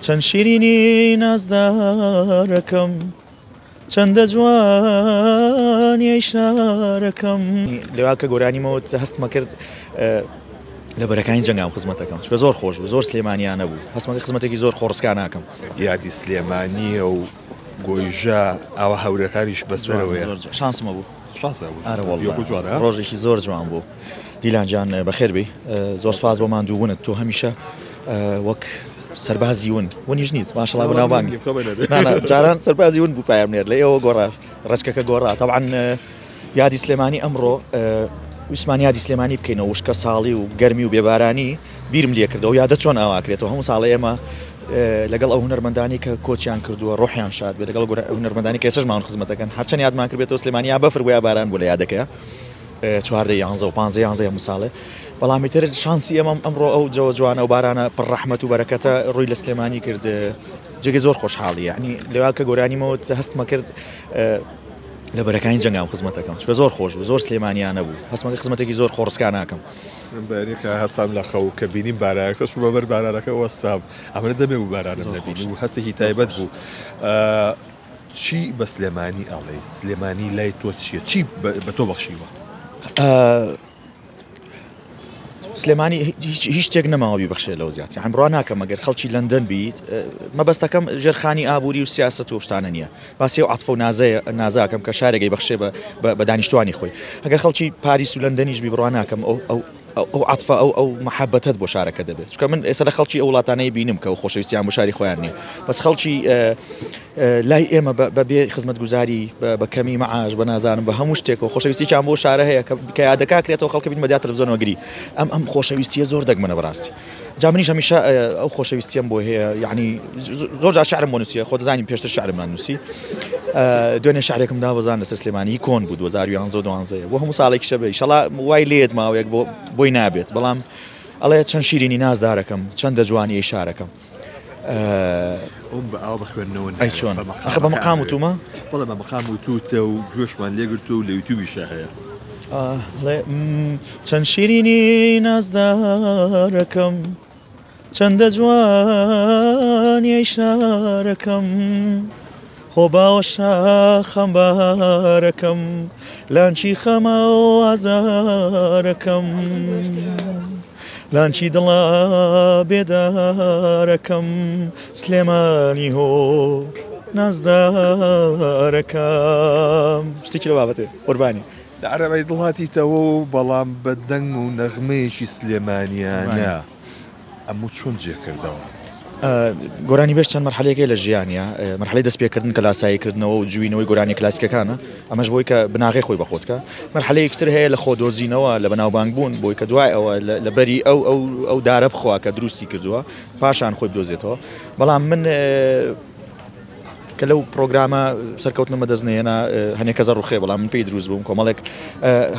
چەند شیرینی نازدارەکەم چەندە جوانی ئەی شارەکەم. لەوا کە گۆرانیمەوە هەستمە کرد لە بەرەکانی جەنگام خزمەتەکەم چونکە زۆر خۆش بوو زۆر سلێمانیانە بوو هەستمە خزمەتێکی زۆر خۆڕسکا ناکەم. یادی سلێمانییە و گۆیژە ئاوا هەورەکانیش بەسەرەوەیە. شانسمە بوو. شانسە بوو. ئارە وەڵڵا ڕۆژێکی زۆر جوان بوو. دیلان جان بەخێر بێی زۆر سپاس بۆ ماندووبوونت تۆ هەمیشە وەک سەربازی ون ونیش نیت ماشەڵا بەناوبانگ جاران سەربازی ون بوو پایام نێر لە ئێوە گۆڕا ڕێچکەکە گۆڕا تەبعەن یادی سلێمانی ئەمڕۆ ویسمان یادی سلێمانی بکەینەوە وشکە ساڵی و گەرمی و بێبارانی بیرم لێکردەوە یادە چۆن ئاواکرێتەوە هەموو ساڵە ئێمە لەگەڵ ئەو هونەرمەندانی کە کۆچیان کردووە ڕۆحیان شاد بێت لەگەڵ هونەرمەندانی کە ئێستاش خزمەتەکەن هەرچەند یادمان کردبێتەوە سلێمانی یا بەفر بوو یا باران بوو لە یادەکەیە 14 یانزە و پانزە یانزە هەموو ساڵێ بەڵام ئیتر شانسی ئێمە ئەمڕۆ ئەو جەوە جوانە و بارانە پڕ ڕەحمەت و بەرەکەتە ڕووی لە سلێمانی کرد جێگەی زۆر خۆشحاڵی یعنی لەوا کە گۆرانیمەوە هەستمە کرد لە بەرەکانی جەنگام خزمەتەکەم چونکە زۆر خۆش بوو زۆر سلێمانیانە بوو هەستمە خزمەتێکی زۆر خۆڕسکا ناکەم. بەیانیەکە هەستام لە خەو کە بینیم بارانەکە چوومە بەر بارانەکە وەستام ئەمە دەمێ بوو بارانم نەبینی و هەستێکی تایبەت بوو. چی بە سلێمانی ئەڵێی؟ سلێمانی لای تۆ چییە؟ چی بە تۆ بەخشیوە؟ سلێمانی هیچ شتێک نەماوە بیبەخشێ لەوە زیاتر یان بڕوا ناکەم ئەگەر خەڵکی لەندەن بیت مەبەستەکەم ژێرخانی ئابووری و سیاسەت و شتانە نییە باسی و عەتفە و نازەیە نازاکەم کە شارێک بەخشێ بە دانیشتوانی خۆی ئەگەر خەڵکی پاریس و لەندەنیش بی بڕوا ناکەم ئەو ئەو ئەو عەتفە ئەو ئەو مەحەبەتەت بۆ شارەکە دەبێت چونکە من ئێستا لە خەڵکی ئەو وڵاتانەی بینم کە خۆشەویستیان بۆ شاری خۆیان نییە بەس خەڵکی لای ئێمە بە بێ خزمەتگوزاری بە کەمی مەعاش بە نازانم بە هەموو شتێکەوە خۆشەویستیان بۆ شارە هەیە کە یادەکە کرێتەوە خەڵکە بین بە تەلەڤزیۆنەوە گری ئەم ئەم خۆشەویستیە زۆر دەگمەنە بەڕاستی جا منیش هەمیشە ئەو خۆشەویستیەم بۆ هەیە یعنی زۆر جار شعرم بۆ نووسیە خۆ دەزانین پێشتر شعرمان نووسی دوێنێ شعرێکم دابەزان لەسەر سلێمانی کۆن بوو 2011 12 بۆ هەموو ساڵێک شەبێ ئیشەڵا وای لێت ماوەیەک بۆ بۆی نابێت بەڵام ئەڵێ چەند شیرینی نازدارەکەم چەندە جوانی شارەکەم ئەوم بە ئاوا بە خوێندنەوە ئەی چۆن ئەخە بە مەقام وتومە؟ بەڵێ بە مەقام وتوتە و گوێشمان لێگرتووە و لە یوتیوبیشا هەیە. ئەڵێ چەند شیرینی نازدارەکەم چەندە جوانی ئەی شارەکەم هۆ باوەشە خەمبارەکەم لانکی خەمە و ئازارەکەم. لانکی دڵە بێدارەکەم سلێمانی هۆ نازدارەکەم شتێکی لە بابەتێ قوربانی. لە عەرەبای دڵ هاتیتەوە و بەڵام بە دەنگ و نەغمەیەکی سلێمانیانە ئەموو چۆن جێ کردەوە؟ گۆرانیبێژ چەند مەرحەلەیەک هەیە لە ژیانیا، مەرحەلەی دەستپێکردن کە لاساییکردنەوە و جوینەوەی گۆرانیە کلاسیکەکانە، ئەمەش بۆی کە بناغەی خۆی بەخۆت کە، مەرحەلەیەکی تر هەیە لە خۆدۆزینەوە لە بەناوبانگ بوون بۆی کە دوای ئەوە لە بەری ئەو ئەو ئەو دارە بخوا کە دروستی کردووە پاشان خۆی بدۆزێتەوە بەڵام من کە لەو پرۆگرامە سەرکەوتنم بەدەست نەهێنا هەنێک کەس ڕوخێ بەڵام من پێی دروست بووم کۆمەڵێک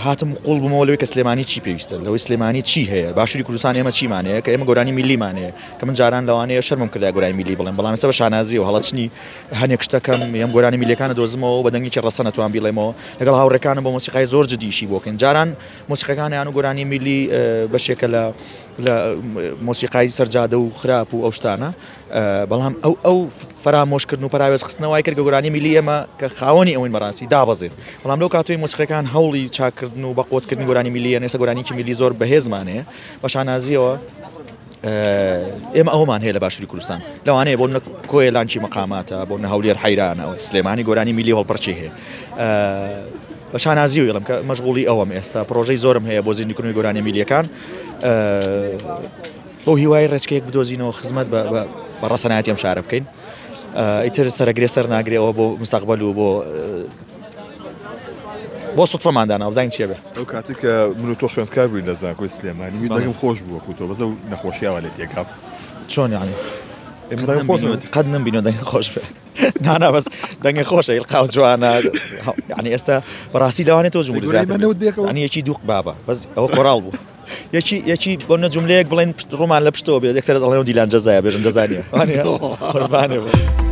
هاتم قوڵ بوومەوە لەوەی کە سلێمانی چی پێویستە لەوەی سلێمانی چی هەیە باشووری کوردستان ئێمە چیمان هەیە کە ئێمە گۆرانی میلیمان هەیە کە من جاران لەوانەیە شەرمم کردای گۆرانی میلی بڵێم بەڵام ئێستا بە شانازی و هەڵەچنی هەنێک شتەکەم یەم گۆرانی میلیەکانە دۆزمەوە بە دەنگێکی ڕەسەن ئەتوان بیڵێمەوە لەگەڵ هاوڕێکانم بۆ مۆسیقای زۆر جدی ئیشی بۆ کەین جاران مۆسیقەکانیان و گۆرانی میلی بەشێکە لە لە مۆسیقای سەرجادە و خراپ و ئەو شتانە بەڵام ئەو ئەو فەرامۆشکردن و پەراوێز خستنە وای کرد کە گۆرانی میلی ئێمە کە خاوەنی ئەوەین بەڕاستی دابەزێت بەڵام لەو کاتەی مۆسیقەکان هەوڵی چاکردن و بەقوەتکردنی گۆرانی میلی یان ئێستا گۆرانیکی میلی زۆر بەهێزمان هەیە بە شانازیەوە ئێمە ئەومان هەیە لە باشووری کوردستان لەوانەیە بۆ نە کۆیە لانکی مەقاماتە بۆ نە هەولێر حەیرانە سلێمانی گۆرانی میلی هەڵپەرچی هەیە بە شانازی و یڵم کە مەشغوڵی ئەوەم ئێستا پرۆژەی زۆرم هەیە بۆ زیندوکردنەوەی گۆرانی میلیەکان بەو هیوای ڕێچکەیەک بدۆزینەوە خزمەت بە ڕەسەنایەتی ئەم شارە بکەین ئیتر سەرەگرێ سەر ناگرێەوە بۆ مستەقبەل و بۆ بۆ سوتفەمان دانا بزانین چیە بێ. ئەو کاتێک کە من و تۆ خوێندکار بووین لە زانکۆی سلێمانی وی دەنگم خۆش بوو وەکو تۆ بەس ئەو نەخۆشییەوە لێ تێکا. چۆن یانی؟ قەت نەمبینیوە دەنگم خۆش بێ. نانا بەس دەنگی خۆشە ئیلقاو جوانە یعنی ئێستا بەڕاستی لەوانێت تۆ جمهوری زیاتر یعنی یەکی دوو بابە بەس ئەوە کۆراڵ بوو یەکی یەکی بۆ نە جملەیەک بڵێن ڕوومان لە پشتەوە بێت یەکسەر دەڵێن دیلان جەزایە بێژن جەزانیە قوربانێ بوو.